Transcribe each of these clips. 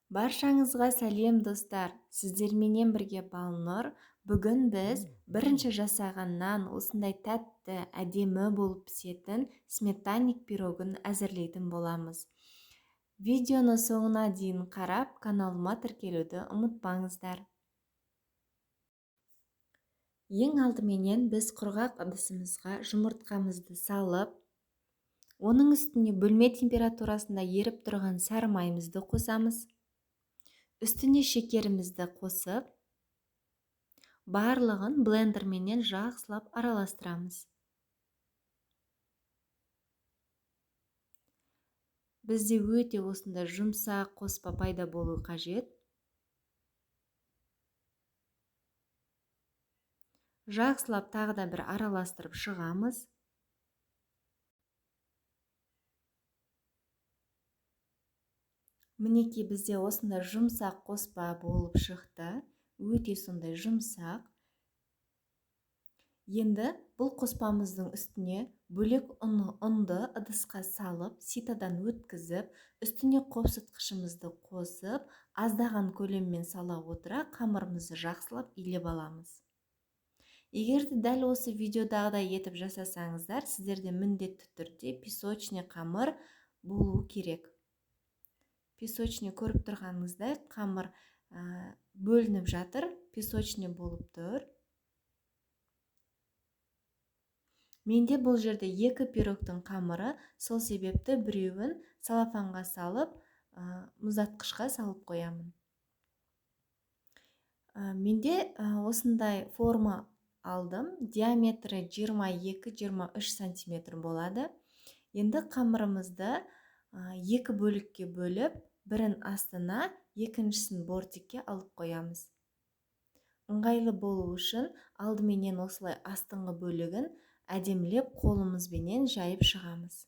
Баршаңызға сәлем, достар! Сіздерменен бірге Балнұр. Бүгін біз бірінші жасағаннан осындай тәтті, әдемі болып пісетін сметанник пирогын әзірлейтін боламыз. Видеоны соңына дейін қарап, каналыма тіркелуді ұмытпаңыздар. Ең алдыменен біз құрғақ ыдысымызға жұмыртқамызды салып, оның үстіне бөлме температурасында еріп тұрған сары майымызды қосамыз. Үстіне шекерімізді қосып, барлығын блендерменен жақсылап араластырамыз. Бізде өте осындай жұмсақ қоспа пайда болу қажет. Жақсылап тағы да бір араластырып шығамыз. Мінекей, бізде осындай жұмсақ қоспа болып шықты. Өте сондай жұмсақ. Енді бұл қоспамыздың үстіне бөлек ұнды ыдысқа салып, ситадан өткізіп, үстіне қопсытқышымызды қосып, аздаған көлеммен сала отыра қамырымызды жақсылап илеп аламыз. Егер де дәл осы видеодағыдай етіп жасасаңыздар, сіздерде міндетті түрде песочный қамыр болу керек. Песочный көріп тұрғаныңыздай қамыр бөлініп жатыр, песочный болып тұр. Менде бұл жерде екі пирогтың қамыры, сол себепті біреуін салафанға салып, мұздатқышқа салып қоямын. Менде осындай форма алдым, диаметрі 22-23 сантиметр болады. Енді қамырымызды екі бөлікке бөліп, бірін астына, екіншісін бортикке алып қоямыз. Ыңғайлы болу үшін алдыменен осылай астыңғы бөлігін әдемілеп қолымызбенен жайып шығамыз.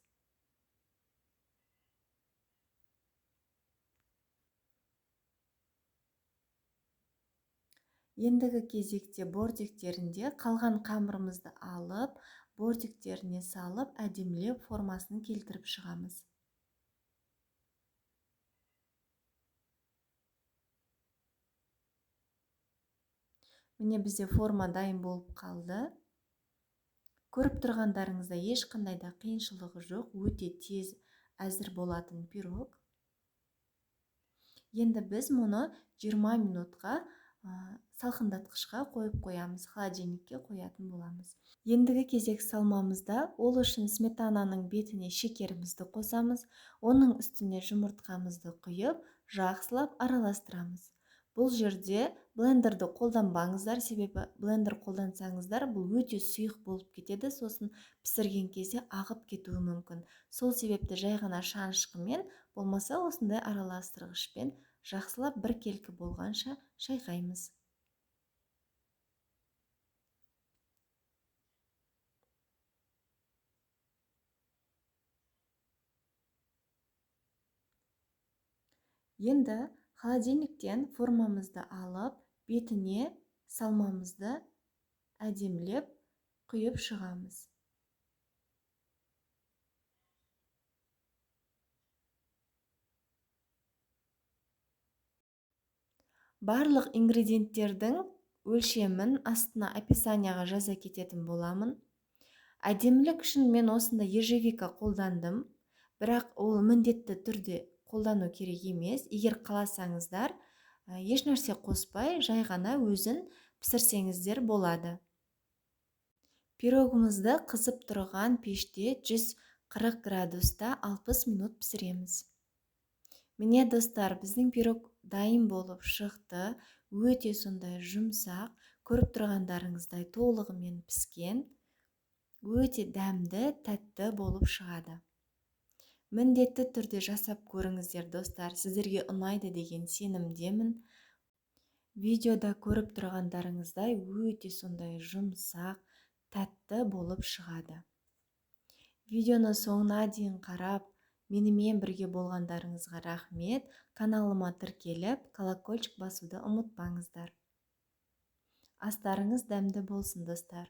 Ендігі кезекте бортиктерінде қалған қамырымызды алып, бортиктеріне салып, әдемілеп формасын келтіріп шығамыз. Міне, бізде форма дайын болып қалды. Көріп тұрғандарыңызда ешқандай да қиыншылығы жоқ, өте тез әзір болатын пирог. Енді біз мұны 20 минутқа салқындатқышқа қойып қоямыз, холодильникке қоятын боламыз. Ендігі кезек салмамызда, ол үшін сметананың бетіне шекерімізді қосамыз, оның үстіне жұмыртқамызды құйып, жақсылап араластырамыз. Бұл жерде блендерді қолданбаңыздар, себебі блендер қолдансаңыздар бұл өте сұйық болып кетеді, сосын пісірген кезде ағып кетуі мүмкін. Сол себепті жай ғана шанышқымен, болмаса осындай араластырғышпен жақсылап біркелкі болғанша шайқаймыз. Енді холодильниктен формамызды алып, бетіне салмамызды әдемілеп құйып шығамыз. Барлық ингредиенттердің өлшемін астына описанияға жаза кететін боламын. Әдемілік үшін мен осында ежевика қолдандым, бірақ ол міндетті түрде қолдану керек емес. Егер қаласаңыздар, еш нәрсе қоспай, жай ғана өзін пісірсеңіздер болады. Пирогымызды қызып тұрған пеште 140 градуста 60 минут пісіреміз. Міне, достар, біздің пирог дайын болып шықты. Өте сондай жұмсақ, көріп тұрғандарыңыздай толығымен піскен, өте дәмді, тәтті болып шығады. Міндетті түрде жасап көріңіздер, достар, сіздерге ұнайды деген сенімдемін. Видеода көріп тұрғандарыңыздай өте сондай жұмсақ, тәтті болып шығады. Видеоны соңына дейін қарап, менімен бірге болғандарыңызға рахмет. Каналыма тіркеліп, колокольчик басуды ұмытпаңыздар. Астарыңыз дәмді болсын, достар.